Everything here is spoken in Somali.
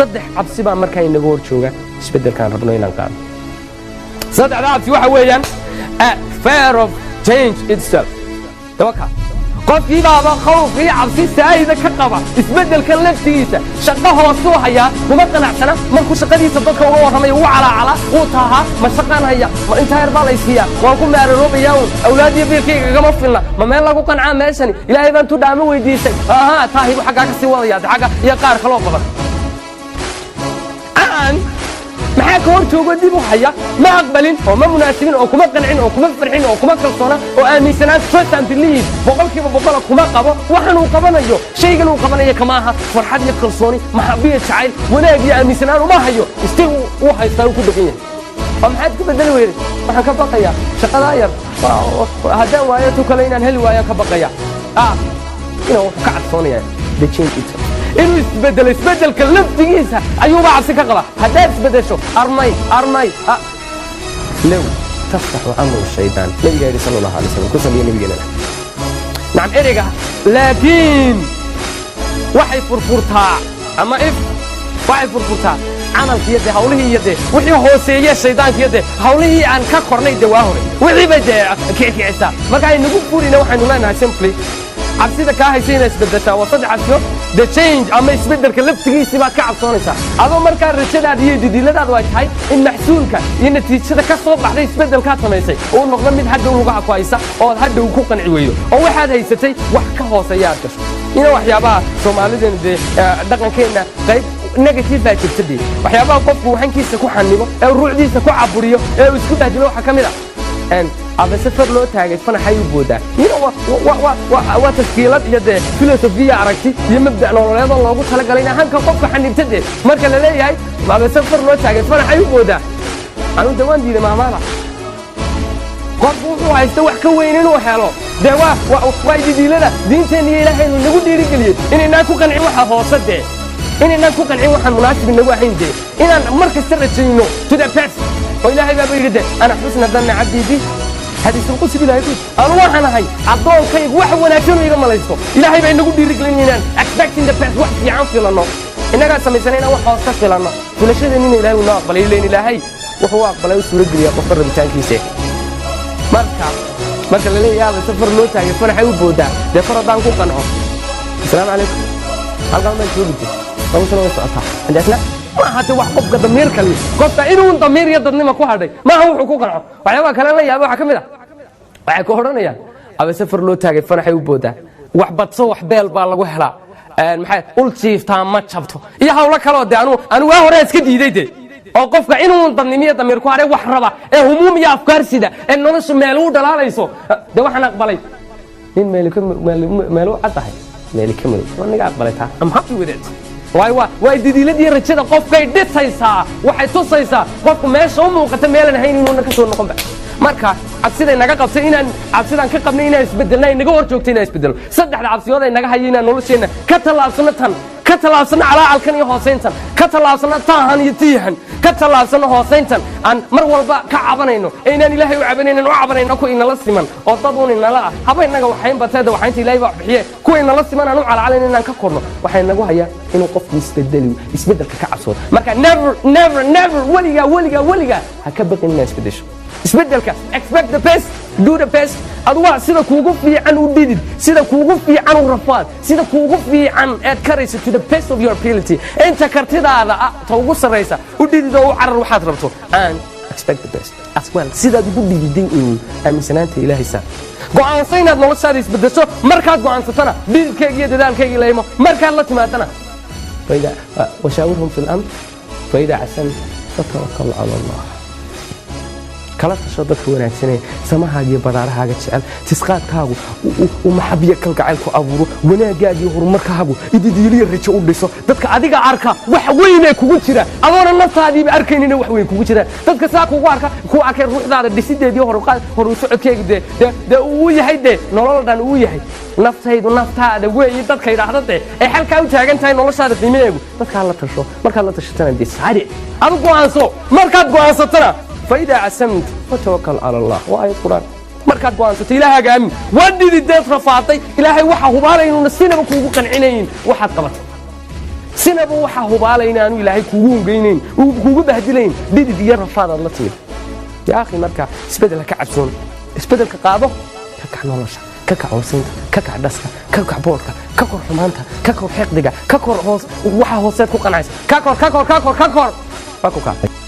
Saddex cabsi baa markaa inaga hor jooga isbeddelkaan rabno inaan qaadno. Saddexda cabsi waxa weeyaan a fear of change itself. Dabaka qofkii baaba khawf iyo cabsi saa'ida ka qaba isbeddelka laftigiisa. Shaqo hoosuu hayaa, kuma qanacsana. Markuu shaqadiisa dadka uga warramayo, wuu calaacala, wuu taahaa: "Ma shaqaan haya? Ma intaa yar baa laysiiyaa? Waan ku maararoobayaa un, awlaadiyo biilkayga kagama filna. Ma meel lagu qancaa meeshani? Ilaahay baan tu dhaamo weydiistay." Ahaa, taahibu xaggaa ka sii wadaya de, xagga iyo qaar kaloo badan. Aan maxaa ka hor joogo, dib u haya? Ma aqbalin oo ma munaasibin oo kuma qancin oo kuma farxin oo kuma kalsoona oo aaminsanaan, trust and belief 100% kuma qabo waxan uu qabanayo. Shaygan uu qabanayo kama aha farxad iyo kalsooni, maxabiyo jacayl, wanaag iyo aaminsanaan uma hayo. Still uu haystaa, uu ku dhegan yahay. Oo maxaad ku bedeli weyday? "Waxaan ka baqayaa shaqadaa yar haddaan waayo, tu kale inaan heli waayaan ka baqaya." Inuu wuxuu ka cabsoonayaa the change itself, inuu isbedelo. Isbedelka laftigiisa ayuuba cabsi ka qaba. Haddaad isbedesho, armay armay لو تفتح عمل الشيطان. Nabiga yidhi sala Allahu alay wasalam, ku saliya nabigeena. Nacam, ereyga laakiin waxay furfurtaa ama if waxay furfurtaa camalkiiyo dee hawlihii iyo dee wixii hooseeye shaydaankiiyo dee hawlihii aan ka kornay dee waa hore wixii bay dee kicikicisaa. Marka ay nagu furina, waxaynu leenahay simply, cabsida kaa haysa inaad isbedeshaa waa saddex cabsiyo. The change ama isbeddelka laftigiisii baad ka cabsoonaysaa, adoo markaa rajadaada iyo didiiladaadu ay tahay in maxsuulka iyo natiijada ka soo baxday isbeddelkaad samaysay uu noqdo mid hadhow lugaha ku haysa, ood hadhow ku qanci weydo oo waxaad haysatay wax ka hooseeya aad gasho. Ina waxyaabaha Soomaalideenu dee dhaqankeenna qayb negative baa jirta dee, waxyaabaha qofku hankiisa ku xanibo ee ruucdiisa ku caburiyo ee uu isku bahdilo waxaa ka mid ah abeeso far loo taagay fanaxay u boodaa. Waa tashkiilad iyo dee filosofiya, aragti iyo mabda' nololeed oo loogu talagalay in hanka qofka xanibta dee. Marka la leeyahay abeeso far loo taagay fanaxay u boodaa, anuu de waan diiday maamaada. Qofku wuxuu haysta wax ka weyn inuu helo dee waa ididiilada diinteenna iyo Ilaahaynu nagu dhiirigeliyey, inaynaan ku qancin waxa hoose dee, inaynaan ku qancin waxaan munaasib inagu ahayn dee, inaan mar kasta rajayno to the best. Oo Ilaahay baaba yidhi de: "أنا حسن ظن عبدي بي." Xadiisulqudsi Ilahay ku yidhi: "Anu waxaan ahay addoonkaygu wax wanaagsan oo iga malaysto." Ilaahay baa inagu dhiirigelin inaan expecting the best, wax fiican filanno. Innagaa samaysana inaan wax hoose filanno. Filashadeenina Ilahay uu noo aqbalay, ileen Ilaahay wuxuu u aqbalay u suurageliyaa qofka rabitaankiisa. Marka la leeyahay abeeso far loo taagay fanaxay u boodaa, dee far haddaan ku qanco, asalaamu calaykum, halkaan baan joogi jir, 2 sano way socotaa intaasna. Maaha de wax qofka damiir kali, qofka inuun damiir iyo dadnima ku hadhay maaha wuxuu ku qanco. Waxyaabaha kale la yaaba waxaa ka mid ah, waxay ku odhanayaan abeeso far loo taagay fanaxay u boodaa, wax badso wax beel baa lagu helaa, maxay ul jiiftaa ma jabto, iyo hawlo kaloo de anu waa hore iska diiday de. Oo qofka inuun dadnimiyo damiir ku hadhay, wax raba ee humuum iyo afkaar sida ee nolosha meel u dhalaalayso, de waxaan aqbalay nin meel u caddahay meeli ka madow, waa naga aqbalay taa. I'm happy with it. Waayo waa didiiladii rajada qofkay dhisaysaa, waxay tusaysaa qofku meesha u muuqata meelan ahayn inuuna ka soo noqonba. Marka cabsiday naga qabtay, inaan cabsidaan ka qabnay inaan isbedelna, ay naga hor joogtay inaan isbedelno, saddexda cabsiyood ay naga hayo inaan nolosheenna ka tallaabsano: tan ka tallaabsano calaacalkan iyo hoosayntan, ka tallaabsano taahan iyo tiihan, ka tallaabsano hoosayntan aan mar walba ka cabanayno ee inaan Ilaahay u cabanaynan, u cabanayno kuwa inala siman oo dad un inala ah. Haba inaga waxayn bateeda, waxaynta Ilaahay baa bixiye, kuwa inala siman aan u calacalayn inaan ka korno. Waxay nagu hayaa inuu qofku isbedeli, isbedelka ka cabsoodo. Marka never, never, never, weligaa, weligaa, weligaa ha ka baqin inaad isbedesho. Isbedelka, expect the best, do the best. Adu waa sida kuugu fiican u dhidid, sida kuugu fiican u rafaad, sida kuugu fiican eed karayso, to the best of your ability, inta kartidaada ah ta ugu sarraysa u dhidid oo u carar waxaad rabto, and expect the best as well. Sidaad ugu dhididay uun aaminsanaanta Ilaahay saa go'aanso inaad noloshaada isbedesho. Markaad go'aansatona, dhididkayga iyo dadaalkayga la imo. Markaad la timaadana, وشاورهم في الأمر فإذا عزمت فتوكل على الله. Kala tasho dadka wanaagsanee samahaaga iyo baraarahaaga jecel, tisqaadkaagu uu maxabiyo kalgacayl ku abuuro, wanaagaaga iyo horumarkaagu ididiiliya rajo u dhiso. Dadka adiga arka wax weynee kugu jira, adoona naftaadiiba arkaynina wax weyn kugu jiraan, dadka saa kugu arka, ku arkay ruuxdaada dhisideedii, horu socodkeegu dee uu yahay dee nolol dhan uu yahay. "Naftaydu naftaada weeyi" dadka idhaahda dee ay xalkaa u taagan tahay noloshaada qiimaheegu, dadkaa la tasho. Markaad la tashatana, decide, adu go'aanso. Markaad go'aansatana, فإذا عزمت فتوكل على الله, waa aayad Qur'aan. Markaad go'aansato, Ilaahaaga aamin. Waa dhidideed, rafaatay, Ilaahay waxa hubaala inuuna sinaba kuugu qancinayn waxaad qabatay. Sinaba waxaa hubaalay inaanu Ilaahay kuugu hungaynayn, kuugu bahdilayn dhidid iyo rafaad aad la timid. Yaa akhi, marka isbedel ha ka cabsoon, isbedelka qaado. Ka kac nolosha, ka kac hoosaynta, ka kac dhaska, ka kac boodhka, ka kor xumaanta, ka kor xiqdiga, ka kor hoos waxa hooseed ku qancaysa, ka kor, ka kor, ka kor, ka kor. Waa ku kaa.